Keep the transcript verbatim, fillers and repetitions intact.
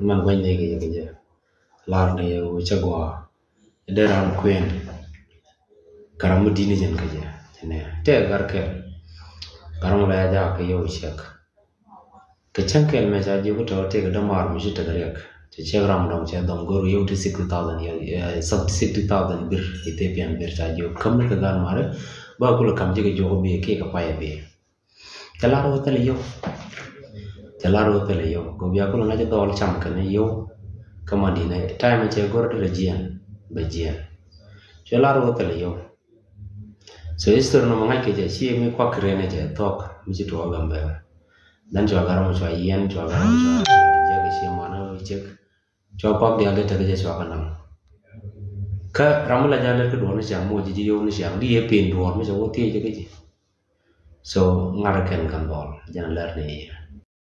Mɛn gua̱ny ni kɛ jɛ kɛ jɛ. Lar ni wecä gɔaa. Dee ram kuɛn. Kɛ ram mi di̱t ni jɛn kɛ jɛ. Jɛn ɛ tɛ gar kɛl. Kɛ ram la ya jak kɛ yio̱w ciɛk. Kɛ cäŋ kɛl mɛ ca jiök tɔ tëk dämaar mi ci tek riɛk. Cɛ ciɛk ram dɔŋ cɛ dhɔm go̱r yio̱w ti sixty thousand, sixty thousand bir, Ethiopian bir ca jiök. Käm ni kɛ gan mari ba kulɛ kam jɛ kɛ jiök bi kɛ kɛ payɛ bi. Cɛ lar wä thilɛ yio̱w. Cɛ lar wä thilɛ yio̱w. Gɔ bia kulɛ ŋa̱c dhɔl cam kɛn yio̱w. Kä man di̱n ɛ time cɛ go̱r ti lɛ jiɛn bɛ jiɛn. Cɛ lar wä thilɛ yio̱w. So history nɔmɔ ŋa̱c kɛ jɛ ci mi kuak kɛ rɛn jɛ thuɔk mi ci tuɔɔk Gambɛla. Dhän cua gat ram cua yiɛn, cua gat ram cua jɛ kɛ ci mɔnä cek. Cua kuak diaal dee tekɛ jɛ cua kɛ naŋ. Kä ram mi la jɛ lɛt kɛ duɔ̱ɔ̱r ni ciaŋ, moc ji̱ yio̱w ni ciaŋ, di yɛ pin duɔ̱ɔ̱r mi cɛ wä thiec jɛ kä ji̱. So ŋa̱t kɛn kɛn dhɔl jɛn lɛr ni yɛ.